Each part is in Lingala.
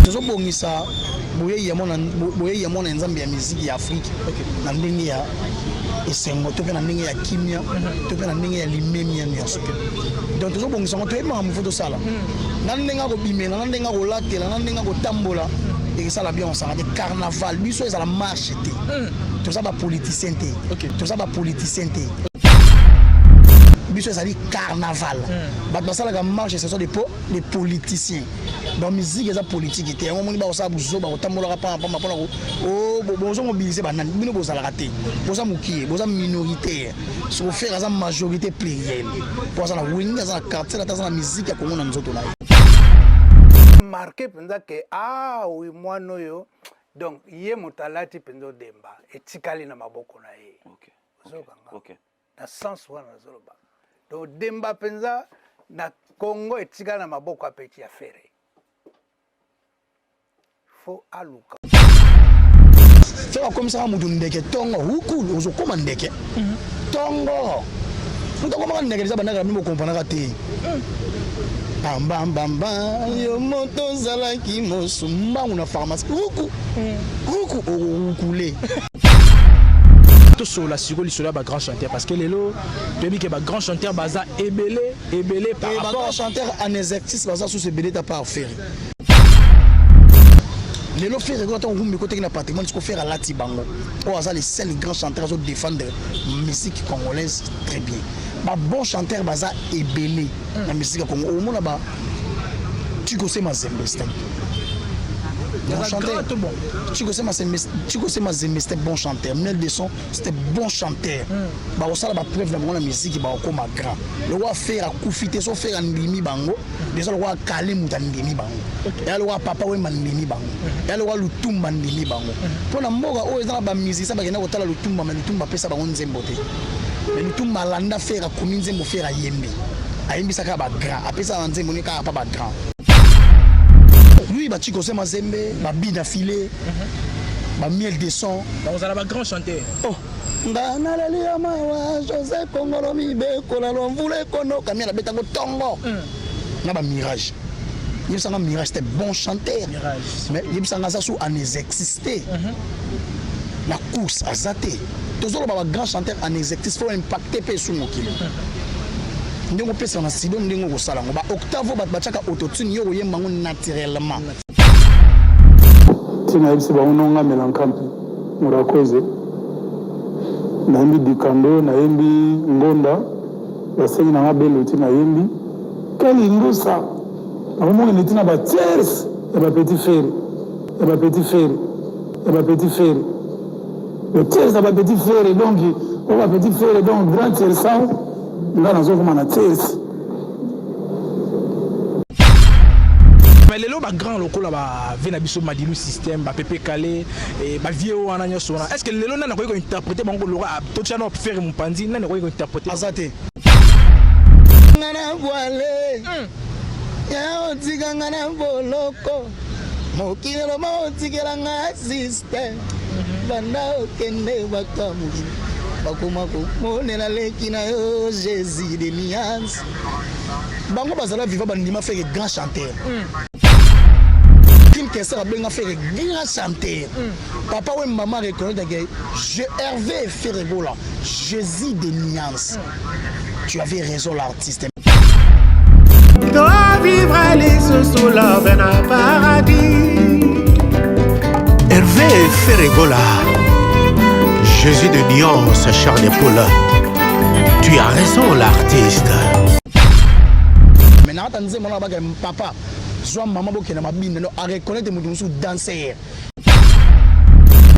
Tozobongisa boyei ya mwana, boyei ya mwana ya Nzambe ya miziki ya Afrique na ndenge ya esengo to mpe na ndenge ya kimia to mpe na ndenge ya limemia nyonso. Donc tozobongisa yango, toyebi makambo fo tosala na ndenge akobimela, na ndenge akolatela, na ndenge akotambola, ekesala bien. Osanga te carnaval biso ezala marche te, toza bapoliticien te, toza bapoliticien te. Biso ezali carnaval. Bato basalaka marche, ce sont des, po, des politiciens. Donc musique eza politique te. Yango omoni bakosala buzoba, kotambolaka pamba pamba mpona bozomobilize banani. Bino bozalaka te, boza mokie, boza minoritaire. Soko Ferre aza majorité plurielle, po aza na Wenge, aza na quartier ata aza na musique ya Kongo na nzoto na ye. Marqué mpenza ke ah oui, mwana oyo, donc ye moto alati mpenza odemba, etikali na maboko na ye. Ozokanga na sens wana nazoloba. Donc odemba mpenza na Congo etikali na maboko ya petit ya Ferre, fo aluka. Ferre akomisaka motu ndeke ntongo huku, ozokoma ndeke ntongo. Moto akomaka ndeke eza bandaka bino bokompranaka te. Pambambamba yo moto ozalaki mosu mbangu na pharmacie, huku huku okokukule. Tosolola sikoyo lisolo ya bagrand chanteur, parce que lelo toyebi ke bagrand chanteur baza ebele ebele par rapport bagrand chanteur en exercice baza susu ebele ta par Ferre. Lelo Ferre kota ntango rumbi koteki na patrimoine, siko Ferre alati bango oyo aza le seul grand chanteur azo défendre musique congolaise très bien. Babon chanteur baza ebele na musique ya Congo. Omona ba Chikose Mazembe, c'était bon chanteur. Chikose Mazembe, c'était bon chanteur. Miel de son, c'était bon chanteur. Bakosala bapreuve na bango na musique, bakokoma grand. Lokwa Ferre akufi te, so Ferre andimi bango déjà, lokwa Kale moto andimi bango, ya lokwa Papa Wemba andimi bango, ya lokwa Lutumba andimi bango. Mpo na mboka oyo eza na bamusicien bakenda kotala Lutumba, mais Lutumba apesa bango nzembo te. Mais Lutumba alanda Ferre, akomi nzembo, Ferre ayembi, ayembisaka bagrand, apesaka nzembo ni kaka pa bagrand. Oui, bachikose Mazembe, babina file, bamiel de son. Bakozala bagrand chanteur. Oh, nga naleli ya mawa José Kongolo, mibekola lwa mvula ekonoka, miel abetango ntongo na bamirage. Yebisanga Mirage, c'était bon chanteur, mais yebisanga aza su en exercice te na course, aza te. Tozoloba bagrand chanteur en exercice, faut impacter mpe esu mokili. Ndenge opesaka na studio, ndenge okosala yango baoctave, bato batiaka autotune, yo koyemba yango naturellement. Ntina yebisi bango nonga melankampi murakoze, nayembi dikando, nayembi ngonda, basengi nanga belo ti nayembi kalindusa, nakomokende ntina batiers ya bapetit Ferre, ya bapetit Ferre, ya bapetit Ferre, le tiers ya bapetit Ferre. Donc oyo bapetit Ferre, donc grand tierçant, nga nazokoma na tiers. Mais lelo bagrand lokola bave na biso Madilu Système, bapepe Kale, bavie wana nyonso wana, est ce que lelo nani akoki kointerprete bango? Loka totya na Ferre mopanzi, nani akoki kointerprete? Aza te. Nga na voile ya otika nga na boloko, mokili eloba otikela nga système. Banda okende, bato ya mokili bakoma komonela leki na yo Jésus de nuance. Bango bazala viva, bandima Ferre grand chanteur. Kim Kester abenga Ferre grand chanteur. Papa we mama reconnaître que je Hervé Ferre Gola, Jésus de nuance, tu avais raison l'artiste. Doit vivre lisusu love na paradis. Hervé Ferregola, Jésus de nuance, chair de poule. Tu as raison l'artiste. Mais nakata nzembo wana baka papa zwa mama bokende mabina no areconnaître moto mosusu danser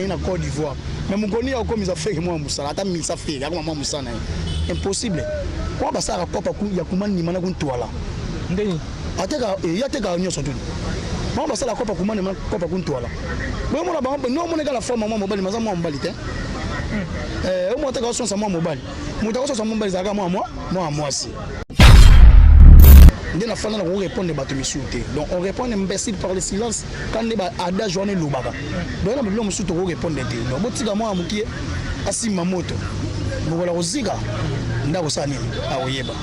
na Côte d'Ivoire. Mais mokoni ya okomisa Ferre mwa mosala, ata misa Ferre akoma mwa mosala na ye, impossible. Kwa basalaka kopa ya kuma ndima na kuntwala. Ndeni ateka ye atekaka nyonso tuni bango basala kopa kuma ndima kopa kuntwala. Boyomona bango no omona ekala forme mwa mobali, maza mwa mobali te. Omo ateka osonsa mwa mobali, moto akosonsa mwa mobali ezalaka mwa mwa mwa mwasi. Nde nafanda na korépondre bato misusu te. Donc on répond un imbécile par le silence, quand nde baadage wana elobaka. Donc na babilo mosusu tokorépondre te. Donc botika mwana mokie asimba moto, mokola kozika nde akosala nini, akoyeba.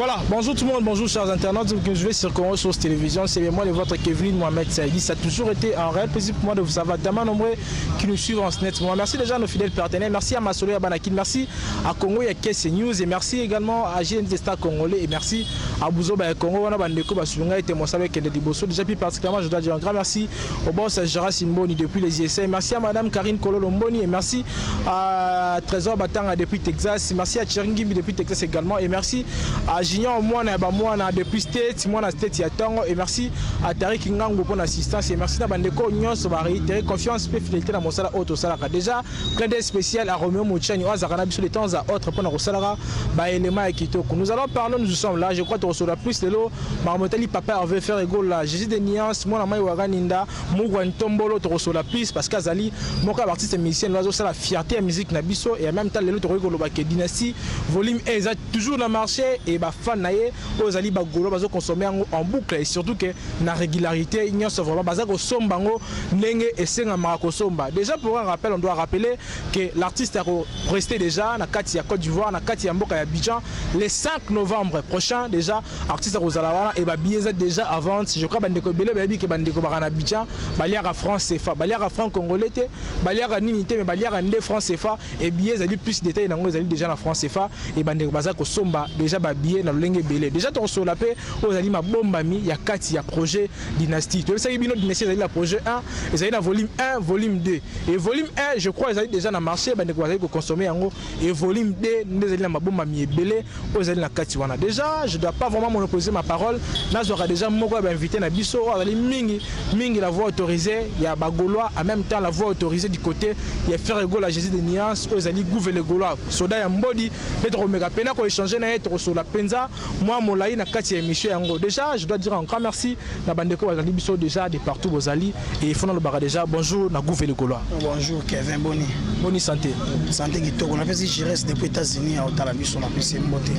Voilà, bonjour tout le monde, bonjour chers internautes qui nous suivez sur Congo Source Télévision. C'est bien moi le vôtre Kevin Mohamed Saïdi. Ça a toujours été un réel plaisir pour moi de vous avoir tellement nombreux qui nous suivent en ce net. Merci déjà à nos fidèles partenaires. Merci à Masolo Yabanakin, merci à Congo Yakese News et merci également à GNT Star Congolais et merci à Bouzo Congo. Wana Bandeko Basunga et Mosabe Kende Liboso. Déjà plus particulièrement, je dois dire un grand merci au boss Gérard Simboni depuis les ISA. Merci à Madame Karine Kololo Mboni et merci à Trésor Batanga depuis Texas. Merci à Tcheringimbi depuis Texas également et merci à Junior Mwana Bamwana depuis States, Mwana States ya Tongo et merci à Tariq Ngango pour l'assistance et merci à Bandeko nyonso ba réitérer confiance pe fidélité na mosala oyo tosalaka. Déjà clin d'œil spécial à Romeo Mouchani oyo azalaka na biso de temps à autre mpona kosalaka baélément ya kitoko. Nous allons parler, nous sommes là, je crois tokosola plus lelo makambo etali papa Hervé Ferre Gola, Jésus de Nuance, mwana mai Waganinda, Mugwa Ntombolo. Tokosola plus parce que azali moko ya baartiste musicien oyo azosala fierté ya musique na biso et en même temps lelo tokoki koloba ke Dynastie volume 1 eza toujours na marché et bafan na ye oyo ezali bagolo bazoconsommer yango en boucle et surtout ke na régularité nyonso vraiment baza kosomba yango ndenge esengamaka kosomba. Déjà, pour un rappel, on doit rappeler que l'artiste a resté déjà na kati ya Côte d'Ivoire, na kati ya mboka ya Abidjan, le 5 novembre prochain. Déjà artiste akozala wana et babillets eza déjà à vente. Je crois bandeko ebele bayebi ke bandeko baka na Abidjan baliaka franc CFA, baliaka franc congolais te, baliaka nini te, mais baliaka nde franc CFA et billets ezali plus détail nango ezali déjà na franc CFA et bandeko baza kosomba déjà babillets na lolenge ebele. Déjà tokosola mpe oyo ezali mabombami ya kati ya projet Dynastie. Toyebisaki bino Dynastie ezali na projet 1, ezali na volume 1, volume 2 et volume 1, je crois, ezali déjà na marché, bandeko bazali koconsommer yango et volume 2 nde ezali na mabombami ebele oyo ezali na kati wana. Déjà, je dois pas vraiment monopoliser ma parole. Nazwaka déjà moko ya bainvité na biso oyo azali mingi mingi la voix autorisée ya bagaulois, en même temps la voix autorisée du côté ya Ferre Gola, Jésus de Nuance, oyo ezali Gouve le Gaulois, soda ya mbodi, mpe tokomeka mpena koéchanger na ye, tokosola mpenza mwa molai na kati ya émission yango. Déjà, je dois dire un grand merci na bandeko bazali biso déjà de partout bozali et faut nalobaka déjà bonjour na Gouve le Gaulois. Bonjour Kevin, boni? Boni santé? Santé kitoko. Napesi Gires depuis États-Unis aotala biso, napesi mbote,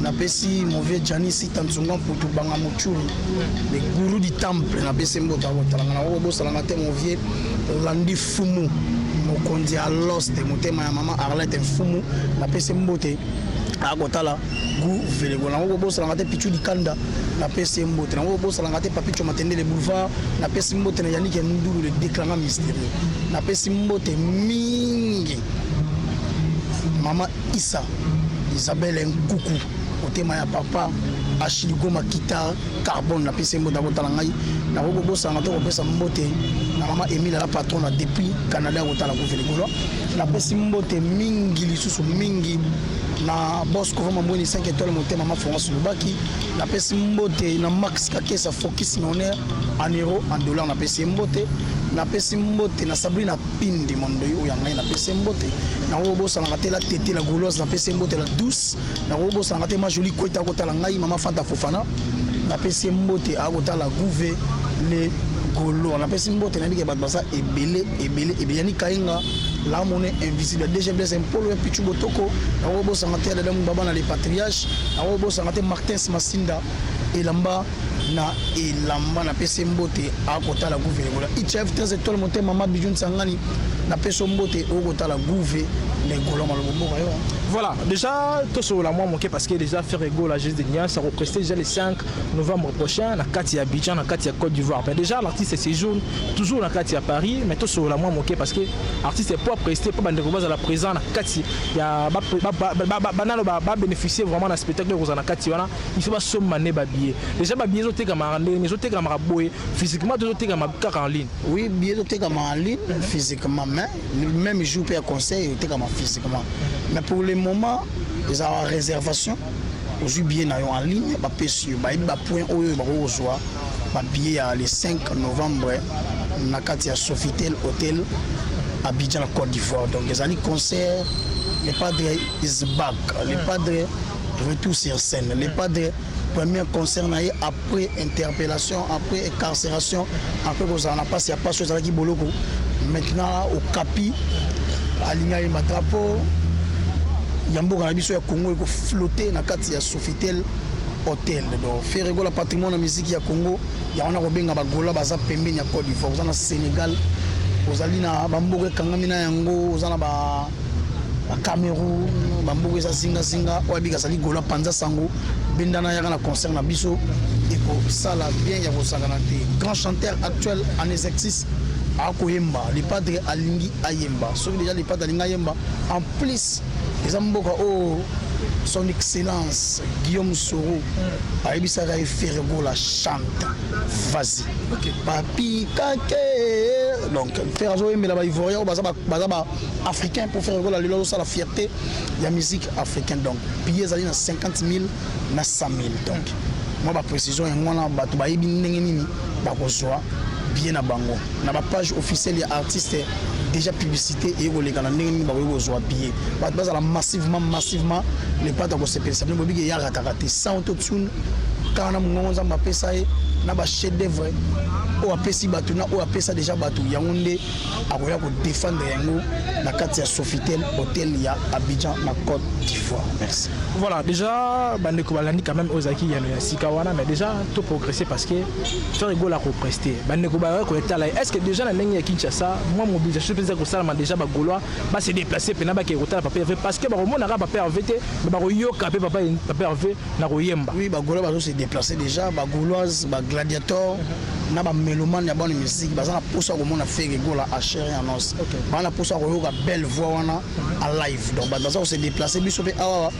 napesi mauvais Janis Tansunga Mputu Banga Muchuru, le gourou du temple, napesi mbote akotalanga. Nako kobosalanga te mon vieux Landi Fumu, mokonzi ya Lost, motema ya mama Arlette Mfumu, napesi mbote akotala Gouve le Gaulois. Nango kobosalanga te Pichu Dikanda, napesi ye mbote. Nango kobosalanga te Papicho Matendele Boulevard, napesi mbote na Yannick Ndulu, le déclarant mystérieux, napesi mbote mingi mama Isa Isabelle Nkuku, motema ya papa Achille Goma Kita Carbone, napesi ye mbote akotala ngai. Nakoki kobosana te kopesa mbote na mama Emile ala patron na depuis Canada akotala Gouve le Gaulois. Napesi mbote mingi lisusu mingi na Bosco Vama Mbweni 5 étoile, motema mama Florence Lubaki. Napesi mbote na Max Kakesa Focus millionnaire en euro, en dollar, napesi ye mbote. Napesi mbote na Sabrina Pindi Mondoi oyo ya ngai, napesi ye mbote. Nakoki kobosanaka te la tete la Gauloise, napesi ye mbote, la douce. Nakoki kobosanaka te ma Jolie Kweta akotala ngai, mama Fanta Fofana, napesi ye mbote akotala Gouve le Gaulois. Napesi mbote, nayebi ke bato baza ebele ebele ebele. Yani Kayenga la monnaie invisible, DG Blaise Mpolo ya Pichu Botoko. Nakoki kobosanga te Dada Mubaba na le patriarche. Nakoki kobosanga te Martins Masinda elamba na elamba, napesi mbote akotala Gouve le Gaulois. ICF 13 étoile, motema mama Bijou Nsangani, napesi mbote okotala Gouve le Gaulois. Malobo mboka yo. Voilà, déjà tosolola mwa moke parce que déjà Ferre Gola, Jésus de Nuance akoprester déjà le 5 novembre prochain na kati ya Abidjan, na kati ya Côte d'Ivoire. Mais déjà l'artiste séjourne toujours na kati ya Paris, mais tosolola mwa moke parce que artiste po prester po bandeko bazala présent na kati ya banano babénéficier vraiment na spectacle oyo kozala na kati wana, il faut basomba nde babillet. Déjà babillet ezotekamaka ndenge ezotekamaka boye physiquement to ezotekama kaka en ligne? Oui, billet ezotekama en ligne, physiquement, mais le même jour mpe ya conseil ezotekama physiquement. Mais pour le moment ezalaka réservation. Ozwi billet na yo en ligne, bapesi yo, bayebi bapoint oyo bakoki kozwa babillet ya le 5 novembre na kati ya Sofitel Hotel, Abidjan, na Côte d'Ivoire. Donc ezali concert Le Padre is back, Le Padre retour sur scène, Le Padre premier concert na ye après interpellation, après incarcération, après kozala na mpasi ya mpasi oyo ezalaki boloko. Maintenant okapi alingi ayemba drapeau ya mboka na biso ya Congo ekoflotte na kati ya Sofitel Hotel. Donc Ferre Gola, patrimoine ya musique ya Congo, yango na kobenga bagola baza pembeni ya Côte d'Ivoire, oza na Sénégal, ozali na bamboka ekangami na yango, oza na ba Cameroun, bamboka eza zingazinga oyo abika azali gola panza sango. Bendana yaka na concert na biso, ekosala bien ya kosakana te. Grand chanteur actuel en exercice akoyemba, le padre alingi ayemba. Soki déjà le padre alingi ayemba, en plus eza mboka oyo son excellence Guillaume Soro ayebisaka ye: Ferre Gola, chante, vas-y, papi kake. Donc Ferre azoyembela baivoirien oyo baza baafricain, pour Ferre Gola lelo azosala fierté ya musique africaine. Donc billet ezali na 50 000 na 100 000. Donc mwa baprécision yango wana, bato bayebi ndenge nini bakozwa billet na bango na bapage officielle ya artiste. Déjà publicité eye koleka na ndenge nini bakoki kozwa billet. Bato bazala massivement, massivement. Le padre akosepelisa bino. Bobiki eyarataka te sans autotune, kaka na mongongo Nzambe apesa ye na bachef d'œuvre oyo apesi bato na oyo apesa déjà bato. Yango nde akoya kodéfendre yango na kati ya Sofitel Hotel ya Abidjan na Côte d'Ivoire. Merci. Voilà, déjà bandeko balandi quand même oyo ezalaki yano ya sika wana, mais déjà to progresser parce que Ferre Gola koprester, bandeko bayaki koetala ye. Est ce que déjà na ndenge ya Kinshasa mwa mobilisation mpenza kosalama déjà, bagaulois base déplacer mpena bakee kotala papa Hervé? Parce que bakomonaka papa Hervé te, mais bakoyoka mpe papa Hervé na koyemba. Oui, bagaulois bazo se déplacer déjà, bagauloise, bagladiator na bamélomane ya bonne musique baza na mposa ya komona Ferre Gola en chair et en os. Baza na mposa ya koyoka belle voix wana en live. Donc bato baza kose déplacer. Biso mpe awa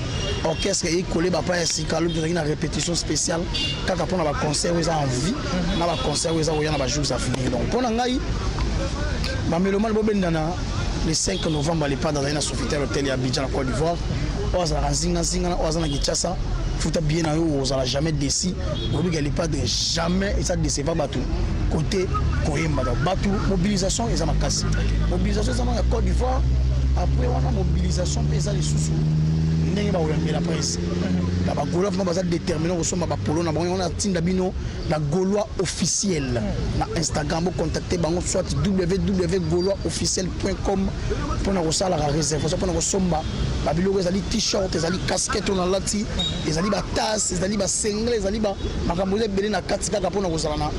orchestre ekole bapa ya sika. Lobi tozalaki na répétition spéciale kaka mpona baconcert oyo eza en vie na baconcert oyo eza koya na bajours à venir. Donc mpo na ngai, bamélomane bobendana le 5 novembre. Le padre azali na Sofitel Hotel ya Abidjan na Côte d'Ivoire. Oyo azalaka nzingazinga na oyo aza na Kinshasa, futa billet na yo, ozala jamais déçu. Obika le padre jamais eza décevoir bato côté koyemba. Donc bato, mobilisation eza makasi, mobilisation eza ya Côte d'Ivoire. Après wana, mobilisation mpe eza lisusu ndenge bakoyambela presse na bagaulois. Vraiment baza déterminé kosomba bapolo na bango. Yango natinda bino na Gaulois officiel na Instagram, bocontacte bango, soit www gaulois officiel com, mpona kosalaka réservation, mpona kosomba babiloko. Ezali t-shirt, ezali casquette oyo nalati, ezali batasse, ezali basengle, ezali makambo eza ebele na kati, kaka mpona kozala na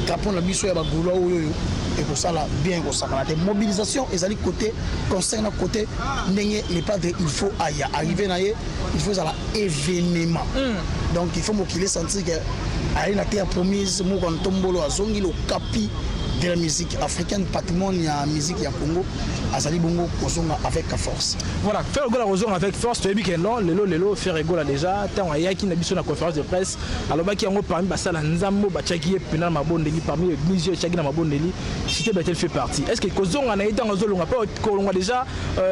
drapeau na biso ya bagaulois oyo oyo ekosala bien, ekosakana te. Mobilisation ezali côté concert na côté ndenge le padre il faut aya arrivé na ye, il faut ezala événement. Donc il faut mokili sentir que aye na terre promise moko ya ntombolo, azongi lokapi de la musique africaine, patrimoine ya musique ya Congo. Azali bongo kozonga avec force. Voilà, Ferre Gola kozonga avec force. Toyebi ke non, lelo lelo Ferre Gola déjà ntango ayaki na biso na conférence de presse, alobaki yango: parmi basala nzambe batiaki ye mpena na mabondeli, parmi église oyo etiaki na mabondeli, Cité Bethel fait partie. Est ce que kozonga na ye, ntango azolonga mpe kolongwa déjà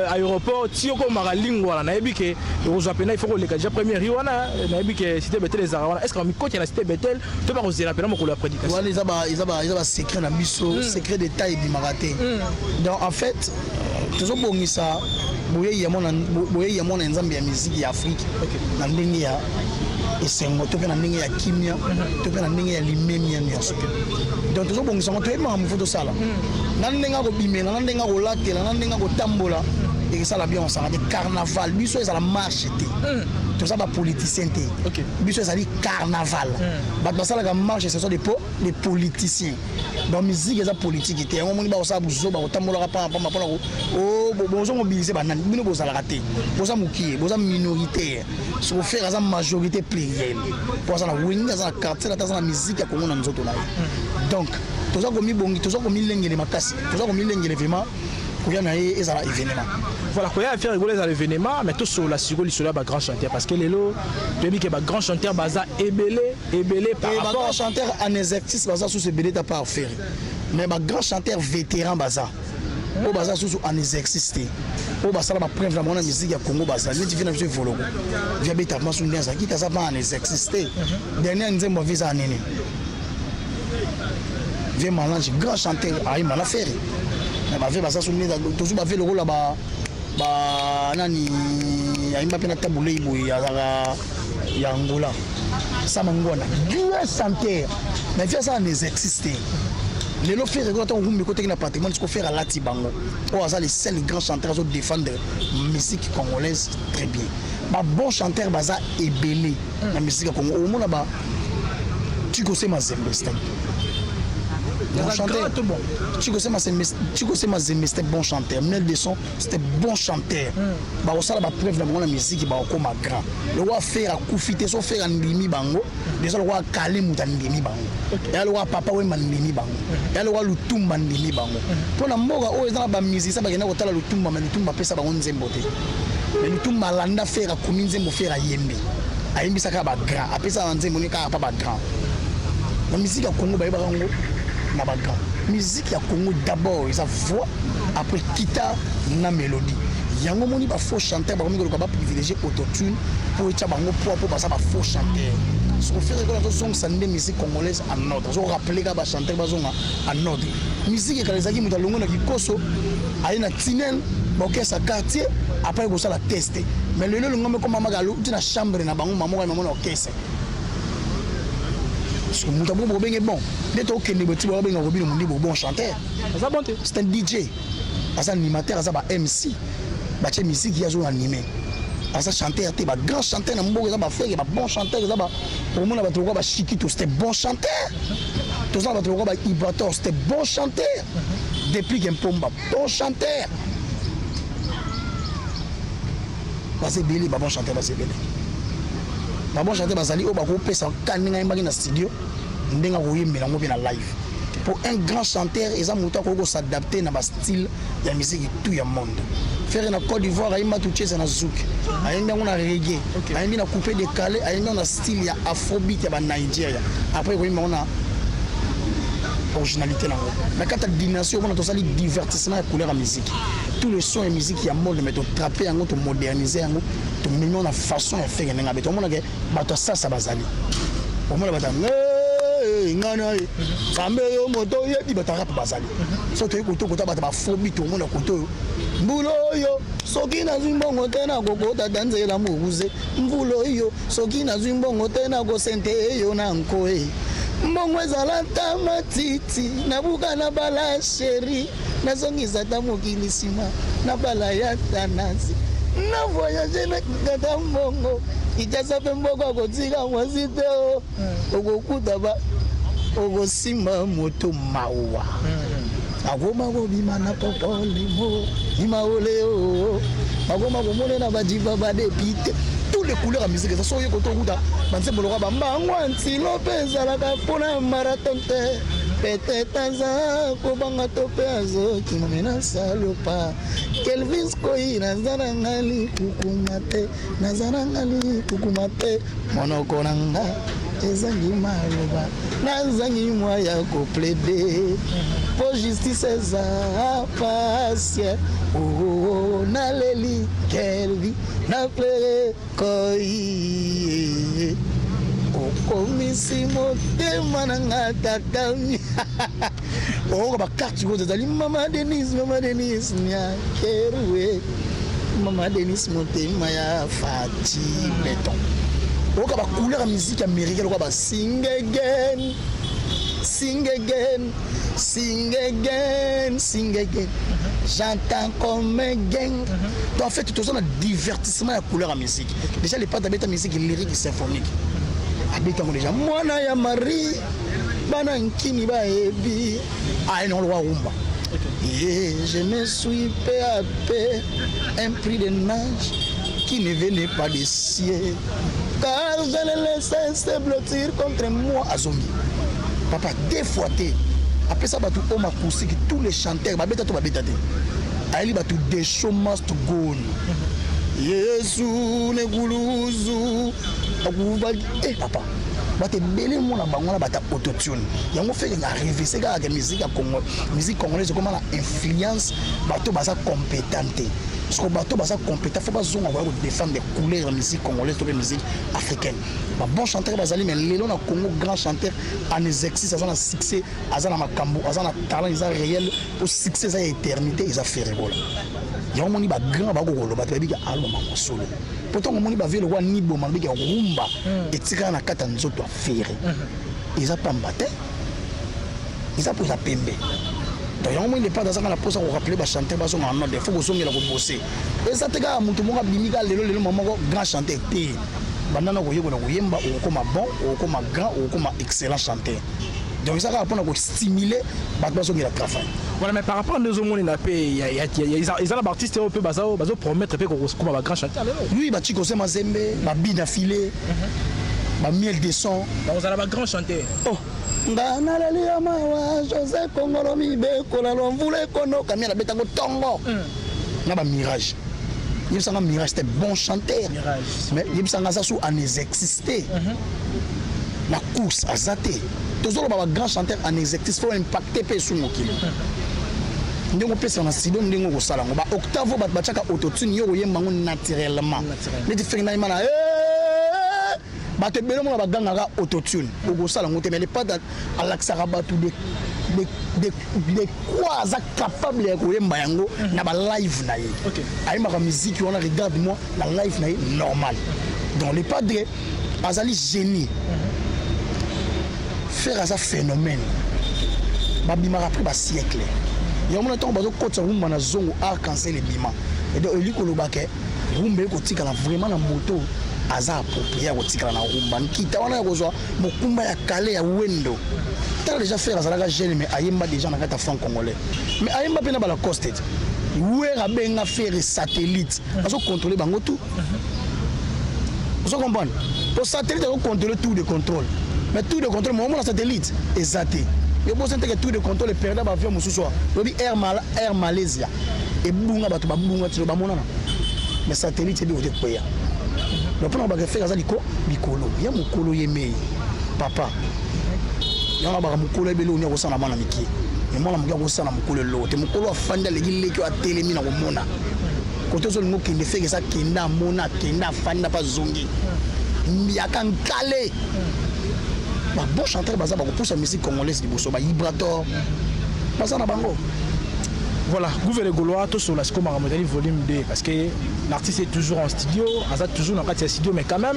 aéroport ti okomaka Lingwala, nayebi ke ekozwa mpena, il faut koleka déjà première ri wana, nayebi ke Cité Bethel ezalaka wana. Est ce que bamikoti na Cité Bethel to bakozela mpena mokolo ya prédication? Wana eza basecret na biso, secret d'état ebimaka te. Donc en fait tozobongisa boyei ya mwana Nzambe ya musique ya Afrique na ndenge ya esengo to mpe na ndenge ya kimia to mpe na ndenge ya limemia nyonso. Donc tozobongisa yango, toyebi makambo fo tosala na ndenge akobimela, na ndenge akolatela, na ndenge akotambola. Ekesala bien, osanga te. Carnaval biso ezala marche te, toza bapoliticien te. Biso ezali carnaval. Bato basalaka marche, ce sont des politiciens. Donc musique eza politique te. Yango moni bakosala buzoba, kotambolaka pamba mpona bozomobilize banani. Bino bozalaka te, boza mokie, boza minoritaire. Soko Ferre aza majorité plurielle, po aza na Wenge, aza na quartier ata aza na musique ya Kongo na nzoto na ye. Donc toza komibongi, toza komilengele makasi, toza komilengele vraiment koya na ye ezala événement. Voilà, koya Ferre Gola ezala événement. Mais tosolola sikoyo lisolo ya bagrand chanteur, parce que lelo toyebi ke bagrand chanteur baza ebele ebele par rapport bagrand chanteur en exercice baza susu ebele ta par Ferre, mais bagrand chanteur vétéran baza oyo baza susu en exercice te, oyo basala bapreuve na bango na musique ya Congo. Baza neti vieux na biso Evoloko, vieux abeta masu nde azalaki te, aza pa en exercice te. Dernier nzembo avi eza nini? Vieux Malange, grand chanteur, ayimba na Ferre. Mais bavieux baza su nde tozwi bavieux lokola ba nani ayimba mpe na tabulei boye, azalaka ya Angola, Sama Ngwana, grand chanteur, mais vieux aza en exercice te. Lelo Ferre Gola ntango rumbi ekotaki na patrimoine, siko Ferre alati bango. Oyo aza le seul grand chanteur azodéfendre musique congolaise très bien. Babon chanteur baza ebele na musique ya Congo. Omona ba Tikose Mazembe, Bon chanteur. Chico Sema Zembe, c'était bon chanteur. Mel Desson, c'était bon chanteur. Bakosala ba preuve na bango na musique, bakokoma grand. Le roi Ferre akufi te, so Ferre andimi bango, déjà le roi Kale moto andimi bango. Ya le roi Papa Wemba andimi bango. Ya le roi Lutumba andimi bango. Mpo na mboka oyo eza na ba musiciens bakenda kotala Lutumba, mais Lutumba apesa bango nzembo te. Mais Lutumba alanda Ferre akomi nzembo Ferre ayembi. Ayembisaka ba grand, apesaka nzembo ne kaka pa ba grand. Na musique ya Congo bayebaka yango na ba grand. Musique ya Congo d'abord eza voix, après guitare na mélodie. Yango moni ba faux chanteur bakomi koluka ba privilégier autotune po etya bango poids po baza ba faux chanteur. Soko Ferre Gola azozongisa nde musique congolaise en ordre, azorappeler kaka ba chanteur bazonga en ordre. Musique ekala ezalaki moto alongwe na kikoso aye na tunnel baokesa quartier après kosala test. Mais lelo elongami ekoma maka aluti na chambre na bango mama moko na orchestre. Parce que moto abongo bobenge bon nde tokende boti babenga Robino Mundibu bon chanteur. Aza bon te. C'est un DJ. Aza animateur, aza ba MC. Batie musique ye azo animer. Aza chanteur te, ba grand chanteur na mboka eza ba frère, ba bon chanteur eza ba omona bato lokola ba Chikito, c'était bon chanteur. Toza na bato lokola ba Ibrator, c'était bon chanteur. Depuis Kempomba, bon chanteur. Baza ebele ba bon chanteur, baza ebele. Ba bon chanteur bazali oyo bakopesa ka ndenge ayembaki na studio, ndenge akoyembela yango mpe na live. Pour un grand chanteur, eza moto akoki kos'adapter na ba style ya musique tout ya monde. Ferre na Côte d'Ivoire ayemba tucheza na zouk, ayembi yango na reggae, ayembi na coupé décalé, ayembi yango na style ya afrobeat ya ba Nigeria. Après koyemba yango na originalité nango. Na kati ya dynastie omona tosali divertissement ya couleur ya musique. Tout le son ya musique ya monde mais totrape yango, tomoderniser yango, tomemi yango na façon ya Ferre ndenge abeta. Omona ke bato ya sasa bazali. Omona bato ya ngai na ye Nzambe yo moto oyebi, bato ya rap bazali. So toyei koto kota bato ba afrobeat, omona koto oyo mbula oyo soki nazwi mbongo te nakokota ta nzela mokuse, mvula oyo soki nazwi mbongo te nakosente eyo na nkoe, mbongo ezala ta matiti nabuka na bala sheri nazongisa ta mokili nsima na bala ya tanasi na voyage na kata mbongo Kinshasa mpe mboka kotika mwasi te o okokuta ba okosimba moto mawa akoma kobima na popolimo imaole o bakoma komonena bajiba badepite tous les couleurs ya musique eza. So oye koto okuta banzembo lokola bambango antilo mpe ezalaka mpona marathon te, peut-être aza kobanga to mpe azokima me nasalopa Kelvis Koi naza na nga likukuma te, naza na nga likukuma te, monoko na nga ezangi maloba, nazangi mwa ya koplaider po justice eza pasie. Oh, naleli Kelvi na pleure Koi okomisi motema na nga tatami oyoka bakarte kozo ezali mama Denise, mama Denise nyakerwe, mama Denise motema ya Fati beton. Oyoka bacouleur ya musique américaine lokola ba sing again, sing again, sing again, sing again, j'entends comme un gang. Donc en fait toza na divertissement ya couleur ya musique. Déjà le Padre abeta musique lyrique symphonique, abeta yango déjà mwana ya Marie bana nkini bayebi aye nango lokwa rumba. Et je me suis peu à peu un prix de nage qui ne venait pas des cieux, car je le laissais se blottir contre moi. Azongi papa deux fois te, apesa bato oyo makusiki, tous les chanteurs babeta to babeta te, ayeli bato the show must go on. Yesu nekuluzu akufaki eh papa, bato ebele mona bango wana bato ya autotune. Yango Ferre na revese kaka ke musique ya Congo, musique congolaise ekoma na influence bato baza compétent te. Parce que bato baza compétent fo bazonga koya kodéfendre couleur ya musique congolaise to mpe musique africaine. Babon chanteur bazali, mais lelo na Congo grand chanteur en exercice aza na succès, aza na makambo, aza na talent, eza réel po succès eza ya éternité, eza Ferre Gola. Yango moni bagrand bakokoloba te, babiki aloma mosolo po ntango omoni bavie lokola niboma lobiki ya rumba etikala na kati ya nzoto ya Ferre, eza pamba te, eza mpo eza pembe. Donc yango moni le Padre azanga na mposa korappeler bachanteur bazonga na node, fo kozongela kobose. Eza te kaka moto moko abimi kaka lelo lelo moko grand chanteur te. Banda na koyekola koyemba, okokoma bon, okokoma grand, okokoma excellent chanteur. Donc eza kaka mpona kostimuler bato bazongela travail. Voilà, mais par rapport à nous omonela mpe, eza na baartiste oyo mpe bazopromettre mpe kokoma bagrand chanteur lelo. Oui, bachikose Mazembe, babina file, bamiel de son. Bakozala bagrand chanteur. Oh, nga naleli ya mawa, José Kongolo, mibekola lwa mvula ekonoka, miel abetango ntongo na bamirage. Yebisanga, Mirage, c'était bon chanteur. Mirage. Mais yebisanga, aza su en exercice na course, aza te. Tozoloba bagrand chanteur en exercice, faut impacter mpe esu mokili ndenge opesaka na studio, ndenge okosala yango baoctave oyo bato batiaka autotune, yo koyemba yango naturellement. Neti Ferre nayemba na bato ebele mona bagangaka autotune, okosala yango te. Mais le Padre alakisaka bato de quoi aza capable ya koyemba yango na balive na ye. Ayembaka musique wana, regarde moi na live na ye normal. Donc le Padre azali génie, Ferre aza phénomène. Babimaka après basiècle yango mona ntango bazokotisa rumba na zongo, arc-en-ciel ebima. Et donc eli koloba ke rumba ekotikala vraiment na moto aza approprié ya kotikala na rumba, nkita wana ya kozwa mokumba ya kale ya wendo. Tala déjà, Ferre azalaka jeune, mais ayemba déjà na kati ya Franc Congolais, mais ayemba mpe na balacoste te. Wer abenga Ferre satellite, azocontrôle bango tout. Ozo comprendre? Po satellite azocontrôle tour de contrôle, mais tour de contrôle momona satellite eza te. Yo bosa teke tour de contrôle eperda baavion mosusu wa oyebi Air Malaysia ebunga, bato babunga tino bamonana, mais satellite ebi kote kweya. Donc mpona baka Ferre aza liko likolo ya mokolo ye mei papa yango baka mokolo ebele oni akosala mwana mike, me mwana moke akosala mokolo eloko te. Mokolo afandi aleki leki oyo atelemi na komona kote ozolinga okende. Ferre eza kenda, amona, akenda, afandi mpe azongi mbiaka nkale. Babon chanteur baza bakopusa musique congolaise liboso, baibrator baza na bango. Voilà, Gouve le Gaulois, tout sur la Skoma Ramodali volume 2, parce que l'artiste est toujours en studio, aza toujours dans le studio, mais quand même,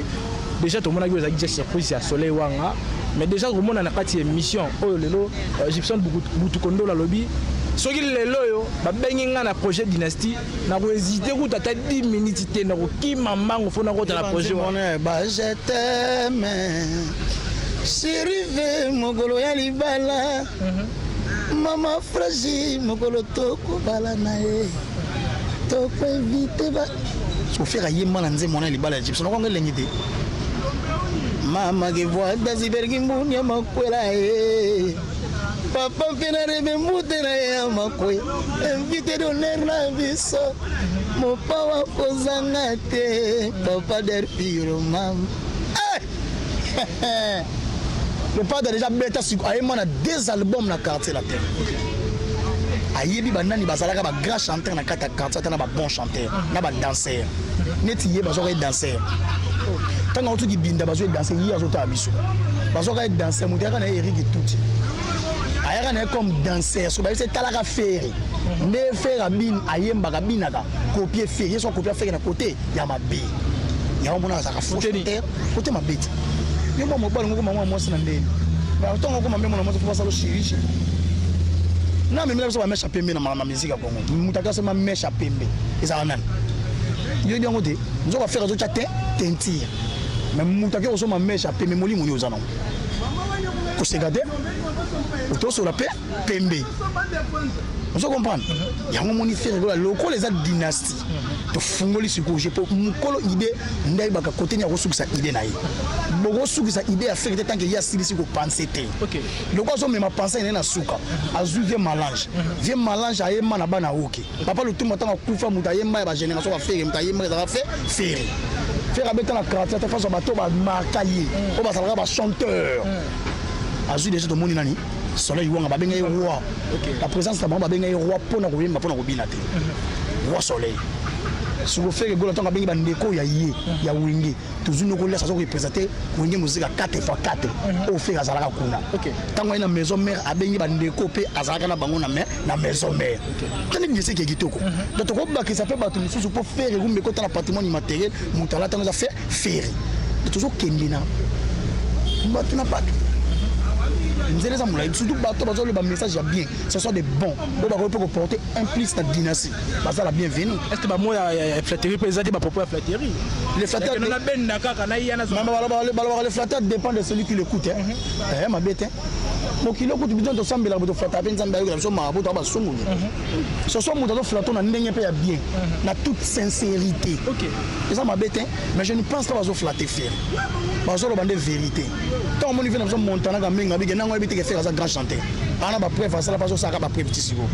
déjà tout le monde a eu déjà surprise à Soleil Wanga, mais déjà tout le monde a une émission, oh lelo, Gibson Boutukondo la lobby, soki lelo oyo babengi nga na projet Dynastie, nakohésite kuta ata 10 minutes te, nakokima mbango fo nakota na projet wana. Ba je t'aime chérie, mokolo ya libala, mama fragi, mokolo tokobala na ye, tokoevite ba soFerre ayemba na nzembo wana ya libala ya Gibson. Okonga elengi te, mama kevoata zibergi mbunia makwela ye papa mpe na rebe mbute na ye ya makwe, invité d'honneur na biso mopawa kozanga te, papa Derpiro, mama. Eh! Le Padre déjà beta ayemba na deux albums na Quartier Latin. Ayebi banani bazalaka bagrand chanteur na kati ya quartier, ata na babon chanteur na badanser neti ye. Bazwaka ye danser ntango autuki binda, bazwa ye danser, ye azotala biso, bazwaka ye danser. Moto ayaka na ye, Erik Tuti, ayaka na ye comme danser. So bayebisa etalaka Ferre nde Ferre abin ayembaka, abinaka copie Ferre. Ye so akopia Ferre na kote ya mabe yango, mpona azalaka faux chanteur kote mabe te. Yo mwa mobali ngokoma mwa mwasi na ndeni, ntongo okoma mbe mwana mwasi, fo basala chirurgie na memela biso bamèche ya pembe na musique ya Congo. Moto akasema mèche ya pembe ezala nani? Yoyebi yango te. Nzoka Ferre azotya te teinture, mais moto ake kosomba mèche ya pembe, molimo nini oza nango? Koseka te, otosola mpe pembe. Ozo comprendre yango? Moni Ferre Gola lokola eza Dynastie, tofungoli sikoyo je po mokolo idée nde ayebaka kote nini akosukisa idée na ye. Bokosukisa idée ya Ferre te tant que ye asilisi kopense te. Lokola azomema pense na ye na suka, azwi vie Malange. Vie Malange ayemba na bana oke papa Lutumba ntango akufa. Moto ayemba ya bagénération baFerre, moto ayemba ezalaka fe Ferre. Ferre abeta na quartier te, face bato bamarka ye oyo bazalaka bachanteur. Azwi déjà, tomoni nani, Soleil Wanga, babenga ye roi. La présence na bango, babenga ye roi mpona koyemba, mpona kobina te, roi Soleil. Siko Ferre Gola, ntango abengi bandeko ya ye ya Wenge, tozwi noko lesa aza koreprésente Wenge Muzika 4 fois 4 oyo Ferre azalaka kuna. Ntango aye na Maison Mère, abengi bandeko mpe azalaka na bango na Maison Mère. Tani bieseki ya kitoko. Donc tokobakisa mpe bato mosusu mpo Ferre rumbe ekota na patrimoine immatériel. Moto ala ntango eza fe Ferre, tozokende na bato na bato. Nzela eza molai, surtout bato bazoloba message ya bien, ce sont des bons oyo bakoki mpe koporter un plus na dynastie, baza la bienvenue. Est ce que bamo ya flatterie mpe eza te, bapropos ya flatterie? Les flatteurs nabenda kaka na iya. Balobaka les flatteurs dépend de celui qui l'écoute. Eh, mabe te, mokili okutu biso tosambelaka, bo toflattaka mpe Nzambe ayokela biso mawa po toa basunguli. Soso moto azoflatter na ndenge mpe ya bien, na toute sincérité, eza mabe te. Mais je ne pense pas bazoflatter Ferre, bazoloba nde vérité. Ntango omoni ve na biso Montana Kamenga bike nango, yebi te ke Ferre aza grand chanteur, ana bapreuve asala mpe azosalaka bapreuve ti sikoyo.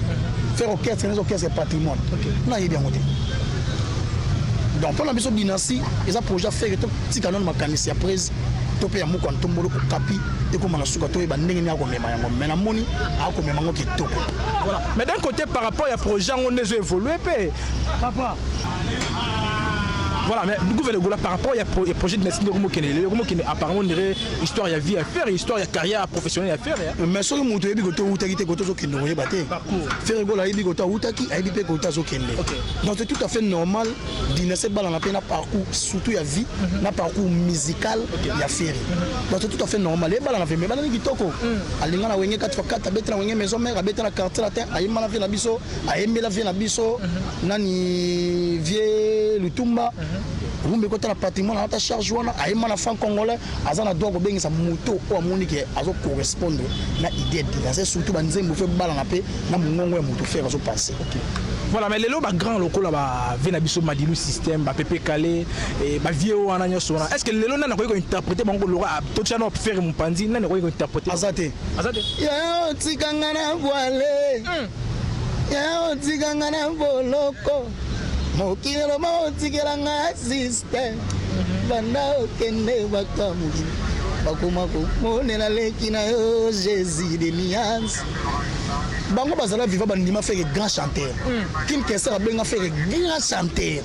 Ferre orchestre neza orchestre patrimoine, nayebi yango te. Donc mpo na biso, dynastie eza projet Ferre. Totika nano makanisi ya prise to mpe ya moko ya ntombolo okapi ekóma na suka, toyeba ndenge nini akomema yango. Mais namoni akomema yango kitoko. Voilà. Mais d'un côté, par rapport ya projet yango nde ezo évolue mpe. Papa. Voilà, mais Gouvel Gola, par rapport à pro, projet de dynastie mokende lelo mokende, apparemment on dirait histoire ya vie à faire, histoire ya carrière professionnelle à faire, hein. Mais soki moto oyebi kote outaki te, kote ozokende koyeba te. Ferre Gola ayebi kote awutaki, ayebi mpe kote azokende. Donc c'est tout à fait normal, dynastie ebalana mpe na parcours, surtout ya vie, na parcours musical ya Ferre. Donc c'est tout à fait normal, ebalana mpe, ebalani kitoko. Alinga na Wenge 4 x 4, abeti na Wenge Maison Mère, abeti na Quartier Latin, ayemba na vie na biso, ayembela vie na biso nani, vie Lutumba. Rumba ekota na patrimoine, alata charge wana, ayemba na franc congolais. Aza na droit kobengisa moto oyo amoni ke azocorrespondre na idée ya dynastie, surtout banzembo fe balana mpe na mongongo ya moto Ferre azopense. Voilà, mais lelo bagrand lokola bavie na biso Madilu Système, bapepe Kale, bavie wana nyonso wana, est ce que lelo nani akoki kointerpréter bango? Loka totia na Ferre mopanzi, nani akoki kointerpréter? Aza te. Aza te. Ya otikanga na voile, ya otikanga na boloko, mokili eloba otikelanga système. Banda okende, bato ya mokili bakoma komonela leki na yo Jésus de nuance. Bango bazala viva, bandima Ferre grand chanteur. King Kester abenga Ferre grand chanteur.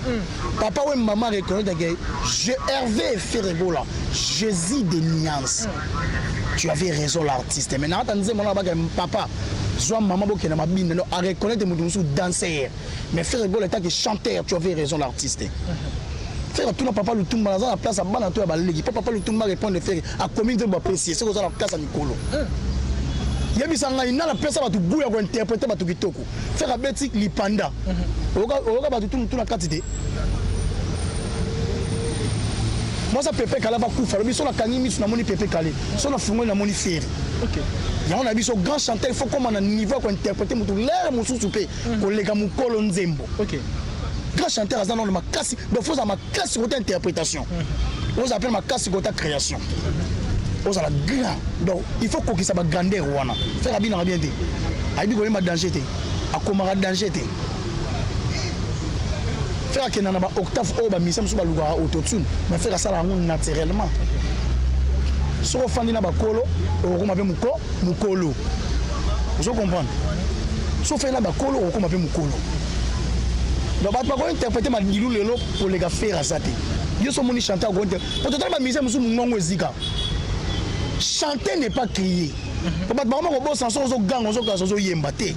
Papa we mama reconnaître que je Hervé Ferre Gola, Jésus de nuance, tu avais raison l'artiste. Mais nakata nzembo na baka papa zwa mama bokende mabinda no, a reconnaître moto mosusu danser, mais Ferre Gola etake chanteur, tu avais raison l'artiste. Ferre atuna papa Lutumba: naza na place ya bana to ya baleki? Mpo papa Lutumba répondre Ferre akomi nzembo, apesi ye. Soki oza na place ya mikolo, yebisa ngai nana apesa bato goût ya kointerpréter bato kitoko. Ferre abeti lipanda, oyoka bato tuna kati te. Mwasa Pepe Kale bakufa, alobi so nakangi miso namoni Pepe Kale, so nafungoli namoni Ferre. Yango na biso grand chanteur, il faut koma na niveau ya kointerpréter motu lere mosusu mpe koleka mokolo nzembo. Grand chanteur aza nano makasi, donc faut ozala makasi kota interprétation, ozala mpe makasi kota création, ozala grand. Donc il faut kokisa bagrandeur wana. Ferre abinaka bien te, ayebi koyemba danger te, akomaka danger te. Ferre akenda na baoctave oyo bamisia mosusu balukaka autotune, mais Ferre asala yango naturellement. Soki ofandi na bakolo, okokoma mpe moko mokolo. Ozo comprendre? So ofandi na bakolo, okokoma mpe mokolo. Donc bato bakointerpréter Madilu lelo koleka Ferre aza te. Yo so omoni chanteur akointer po totala bamisia mosusu, mongongo ezika. Chanter n'est pas crier. Po bato bakoma kobosana soki ozoganga, ozokasa, ozoyemba te.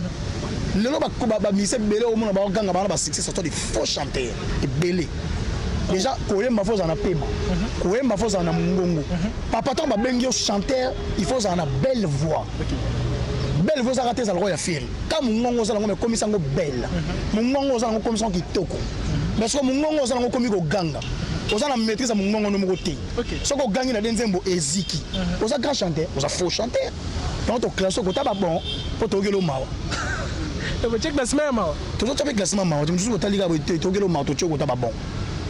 Lelo bamisia ebele omona bakoganga, bana basuccès, surtout des faux chanteurs ebele. Déjà koyemba, faut ozala na pema. Koyemba, faut ozala na mongongo. Papa, ntango babengi yo chanteur, il faut ozala na belle voix. Belle voix ezalaka te, ezala ya Ferre ka mongongo ozala yango, mais komisa yango belle. Mongongo ozala yango, komisa yango kitoko. Mais soki mongongo ozala yango, komi koganga, oza na maîtrise ya mongongo no moko te. Soki ogangi na de nzembo eziki, oza grand chanteur, oza faux chanteur. Donc toclasse kota babon mpo tokokela mawa. Tokotie classement ya mawa. Tozotya mpe classement mawa te. Mosusu otali kaka te, tokokela mawa, totie kota babon,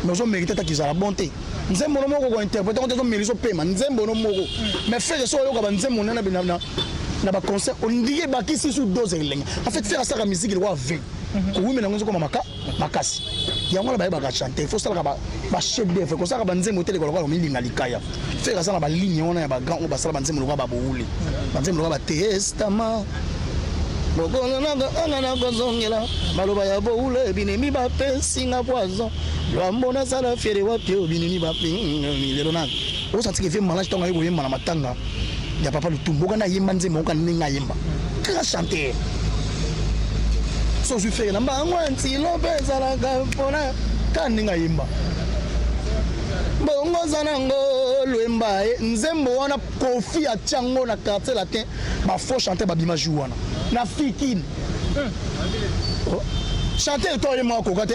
mais ozomérite ata kizala bon te. Nzembo no moko kointerpréter ngo te, ozomelisa opema nzembo no moko. Mais Ferre, so oyoka banzembo nene na baconcert, ondiki ebakisi su dose elenge. En fait, Ferre asalaka musique lokwa 20 kowumela yango, ezokoma maka makasi. Yango wana bayebaka chanter, faut osalaka bachef d'œuvre, kosalaka banzembo te lokola milinga likaya. Ferre aza na baligne wana ya bagrand oyo basala banzembo lokola baboule, banzembo lokola batestament, mokolo anga na kozongela maloba ya boule, binemi bapesinga poison, lwambo nasala fiere wapi oyo binemi bape lelo na osantiki vie malage. Ntango aye koyemba na matanga ya papa Lutumba, okana ayemba nzembo, oka ndenge ayemba, grand chanteur. So ozwi Ferre na mbango ya ntilo mpe ezalaka mpona kaka ndenge ayemba. Bongo oza nango lwemba e nzembo wana Koffi atia yango na quartier latin ba faux chanteur babima jour wana na fikine oh. Chanteur to ye moko akoka te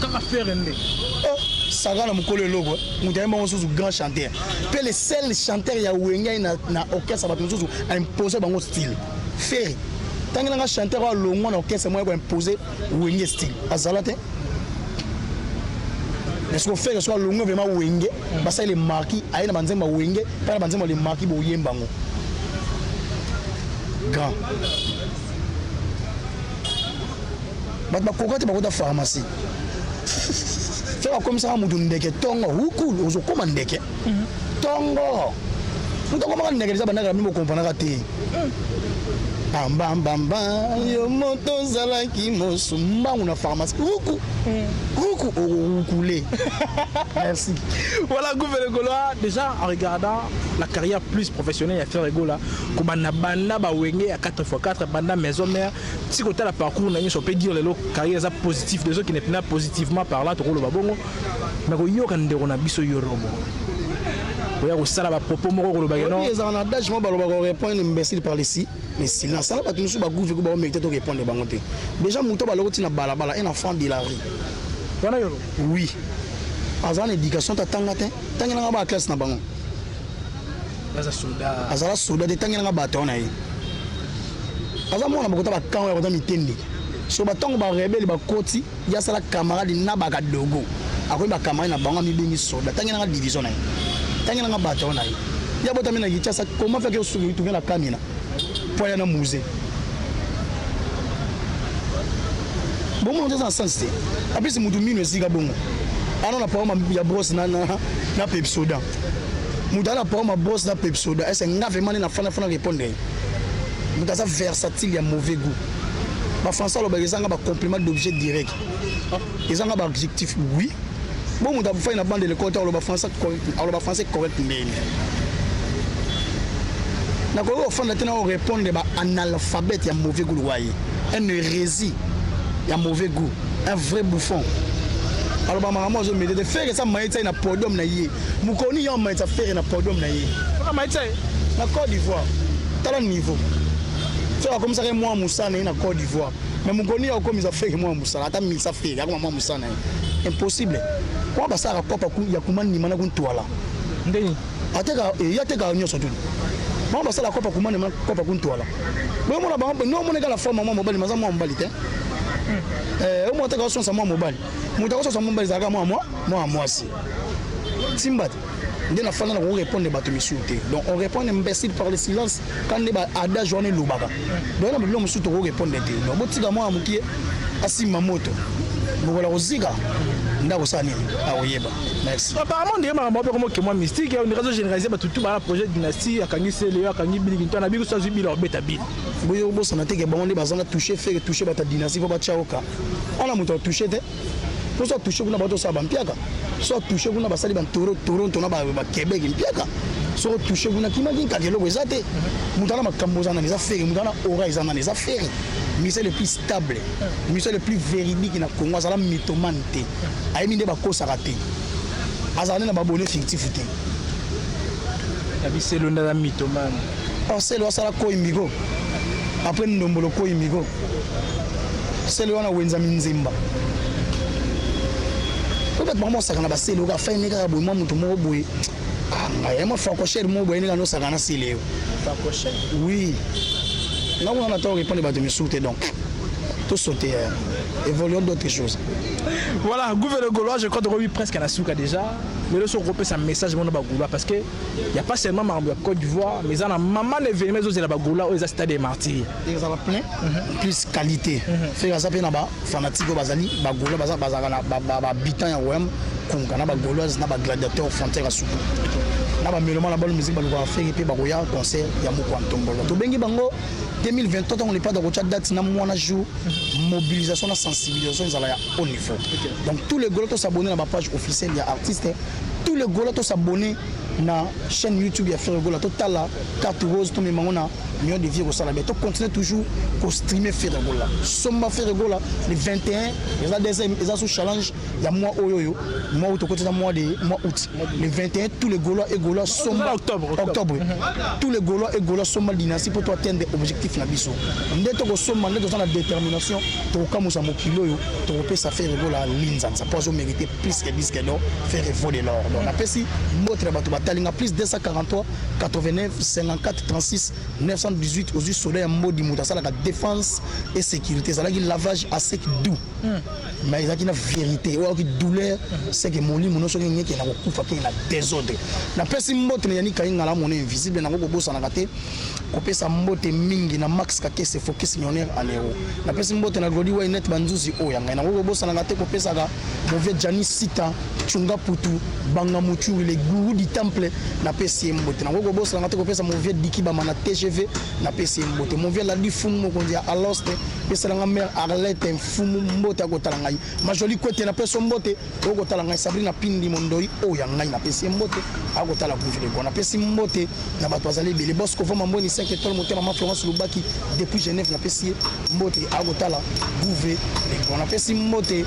kaka ferre nde oh, saka na mokolo eloko moto ayemba mosusu grand chanteur mpe le seul chanteur ya wenge na, na orchestre bato mosusu aimpose bango style ferre ntangelanga chanteur oyo alongwa na orchestre moko ya koimpose wenge style azala te. Mais siko ferre soki alongwe vraiment wenge basali le marquis aye na banzembo ya wenge mpe na banzembo ya le marquis boyemba yango grand bato bakoka te bakota pharmacie ferre akomisaka motu ndeke ntongo huku ozokoma ndeke tongo moto akomaka ndeke deja bandaka na bino bokompranaka te bambambamba yo moto ozalaki mosu mbangu na pharmacie ruku ruku okorukule merci. Voilà, Gouve Gaulois, déjà en regardant la carrière plus professionnelle ya Ferre Gola, kobanda banda ba wenge ya 4x4, banda maison mère, si kotala parcours na nyonso, on peut dire lelo carrière eza positif, des autres qui n'est pas positivement par là, tokoloba bongo. Mais koyoka ndeko na biso yorobo oya kosala ba propos moko koloba ke non. Ezala na adage moko balobaka répondre imbécile par ici mais silence. Sala bato mosusu bagouve ko bao mérite to répondre bango te. Déjà moto balokoti na balabala un enfant de la rue. Wana yoro. Oui. Azala na éducation ta tanga te. Tangelanga ba classe na bango. Aza soldat. Azala soldat te tangelanga bato na ye. Aza mwana bokota ba camp ya kota mitendi. So batango ba rebelle bakoti Ye asala camarade na ba kadogo. Akomi ba camarade na bango amibengi soldat. Tangela nga division na ye. Tangela nga bataillon na ye. Ye abotami na Kinshasa comment faire que osuki tuke na Kamina po aya na musée. Bomona eza na sens te. Apesi mutu mino esika bongo. Ana na parole ya brosse na na na Pepsoda. Mutu ana parole ma brosse na Pepsoda. Est-ce nga vraiment na fana fana répondre. Mutu aza versatile ya mauvais goût. Ba français alobaka ezanga ba compliment d'objet direct. Ezanga ba adjectif oui. Bon moto abufai na bande de l'école aloba français correct, aloba français correct ndeni. Nakoki kofanda te na répondre ba analphabète ya mauvais goût lokola ye. Un hérésie ya mauvais goût, un vrai bouffon. aloba makambo azomete te ferre esa mayetisa ye na podium na ye mokoni yo amayetisa ferre na podium na ye na Côte d'Ivoire tala niveau Ferre akomisaka ye mwa mosala na ye na Côte d'Ivoire mais mokoni ya okomisa Ferre mwa mosala ata milisa Ferre akoma mwa mosala na ye impossible kwa basalaka kopa ya kumandima na kuntwala ndeni ateka ye atekaka nyonso tuni bango basala kopa kumandima kopa kuntwala boyomona bango no omona kala forme mwa mobali maza mwa mobali te eh, omona ateka osonsa mwa mobali moto akosonsa mwa mobali ezalaka mwa mwa mwasi timba te nde nafanda na korépondre bato misusu te. Donc on répond un imbécile par le silence quand nde ba adage wana elobaka. Donc na biloko mosusu tokorépondre te. Donc botika mwana mokie asimba moto mokola kozika nde akosala nini akoyeba. Merci. Apparemment ndenge makambo mpe komo kemwa mystique on dirait généraliser bato tout bana projet dynastie akangi sele akangi biliki ntwana biso azwi bila obeta bili. Boyo bosana te ke bango nde baza na toucher ferre toucher bato ya dynastie fo batya oka wana moto atouche te. Po so atouche kuna bato osala bampiaka so atouche kuna basali bantoro toronto na baquebec mpiaka soki otouche kuna kimaki nkaka eloko eza te moto ana makambo oza nani eza ferre moto ana aura eza nani eza ferre musicien le plus stable musicien le plus véridique na Congo azala mythomane te ayebi nde bakosaka te azala nde na babone fictif te abiselo nde aza mythomane Selo asala koi miko après ndombolo koi miko selo wana wenza minzemba oyo bato bango basaka na basele oka afai ne kaka boye mwa moto moko boye ngai ya mwa facochère moko boye ndenge anosaka na sele yo oui nga kuna na ntango répondre bato misusu te donc tout sauter évoluons d'autres choses. Voilà, gouverneur Gaulois, je crois que oui, presque à la souka déjà. Mais le son un message mon Gaulois parce que il n'y a pas seulement makambo ya Côte d'Ivoire, mais eza na mama na événement ezozela bagola oyo eza stade des martyrs. Ezala plein plus qualité. Ferre aza mpe na ba fanatique oyo bazali bagaulois baza bazalaka na ba habitants ya royaume kunka na ba gauloise na ba gladiateur frontière ya suku na ba mélomane na balo musique balukaka Ferre mpe bakoya concert ya mokwa ntombolo. Tobengi bango 2023 ntango lepade akotya date na mwana jour mobilisation na sensibilisation ezala ya haut niveau. Donc tous les gaulois tosabonner na ba page officielle ya artiste, tous les gaulois tosabonner. Na chaîne YouTube ya Ferre Gola, totala carte rose, tomema yango na million de vues, kosala bien. Tocontinue toujours kostreamer Ferre Gola. Somba Ferre Gola le 21, eza deuxième, eza sous challenge ya mois oyo oyo mois oyo tokoti, eza mois de mois août, le 21, tous les Gaulois et Gaulois, somba. Octobre. Octobre, tous les Gaulois et Gaulois, somba Dynastie mpo to atteindre objectif na biso. Nde tokosomba, nde toza na détermination, tokokamusa mokili oyo, tokopesa Ferre Gola linzanza mpo azomérite plus que disque d'or. Ferre vaut de l'or. Donc napesi mbote na bato batalinga. Plus 243 89 54 36 918. Ozwi soda ya mbodi, moto asalaka défense et sécurité. Ezalaki lavage à sec doux, mais ezalaki na vérité oyo ayoki douleur, c'est que molimo nyonso soki ngeke na kokufa mpe na désordre. Napesi mbote na Yani Kayingala, mona invisible nango, kobosanaka te kopesa mbote mingi na Max Kakese, Focus millionnaire en euro. Napesi mbote na Glodi Wainet Banzuzi oyo ya ngai. Nango kobosanaka te kopesaka mauvais Jani Sita Chunga Putu Banga Muchuri, le gourou du temple, napesi ye mbote. Nango kobosanaka te kopesa mauvais Diki Bama na TGV, napesi ye mbote. Mauvais Ladi Fumu, mokonzi ya Aloste, pesalanga mare Arlette Mfumu mbote, akotala ngai. Majoli Kwete, napesi yo mbote, okotala ngai. Sabrina Pindi Mondoi oyo ya ngai, napesi ye mbote, akotala Gouvernement. Napesi mbote na bato bazali ebele. Bosco Voma Mbweni 5 étoiles, motema ma Florence Lubaki depuis Genève, napesi ye mbote, akotala Gouvernement. Napesi mbote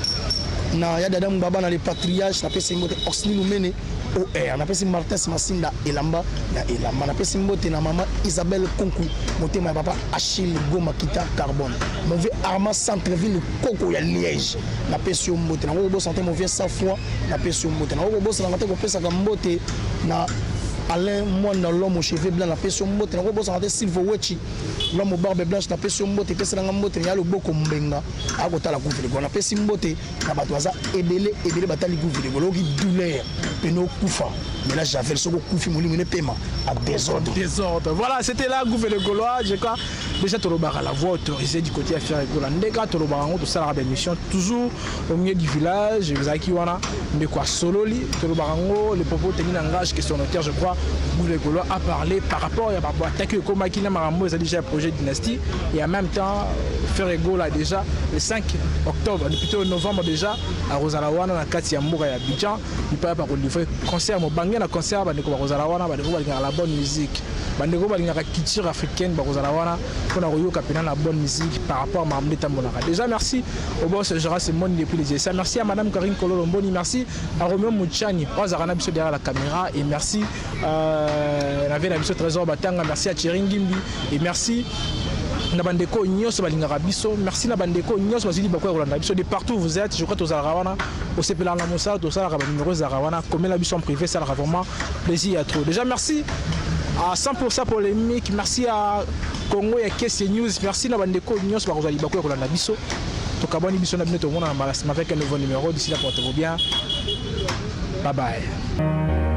na ya Dada Mubaba na le patriarche, napesi mbote Oxni Lumene or, napesi Martins Masinda elamba ya elamba. Napesi mbote na mama Isabelle Konku, motema ya papa Achille Goma Kita Carbone. Mauvais Arma Centreville, koko ya Liège, napesi yo mbote. Nango kobosana te mauvais Safoi, napesi yo mbote. Nango kobosanaka te kopesaka mbote na Alain Mwanda, l'homme aux cheveux blancs, napesi yo mbote. Nango kobosanaka te Silvo Wechi, l'homme aux barbe blanche, napesi yo mbote. Epeselanga mbote ya loboko mbenga, akotala Gouvernement. Napesi mbote na bato baza ebele ebele batali Gouvernement. Oyoki douleur pene okufa, mais la javel, soki okufi, molimo ne pema a désordre. Désordre. Voilà, c'était là Gouve le Gaulois. Je crois déjà tolobaka la voix autorisée du côté ya Ferre Gola. Ndeka tolobaka yango, tosalaka baémission toujours au milieu du village. Ezalaki wana ndeko asololi, tolobaka yango, le propos tenu n'engage que son auteur. Je crois Gouve le Gaulois a parlé par rapport ya baataki ekomaki na makambo eza déjà projet Dynastie et en même temps Ferre Gola déjà le 5 octobre, plutôt novembre déjà, akozala wana na kati ya mboka ya Abidjan bipai bakolivre concert mobange. Na concert, bandeko bakozala wana, bandeko balingaka la bonne musique, bandeko balingaka culture africaine bakozala wana mpona koyoka mpena la bonne musique par rapport à makambo etambolaka déjà. Merci au boss Gérard Mboni depuis les USA, merci à madame Karine Kololo Mboni, merci à Romeo Mouchani oyo azalaka na biso derrière la caméra et merci na ve na biso Trésor Batanga, merci à Thierry Ngimbi et merci na bandeko nyonso balingaka biso, merci na bandeko nyonso bazwi libaku ya kolanda biso de partout où vous êtes. Je crois tozalaka wana, osepelaka na mosala tosalaka, banimero ezalaka wana, komela biso en privé, esalaka vraiment plaisir ya trop. Déjà merci à 100% polémique, merci à Congo ya Kese News, merci na bandeko nyonso bakozwa libaku ya kolanda biso. Tokabwani biso na bino, tomona na mbala nsima avec un nouveau numéro. D'ici là, portez-vous bien, bye bye.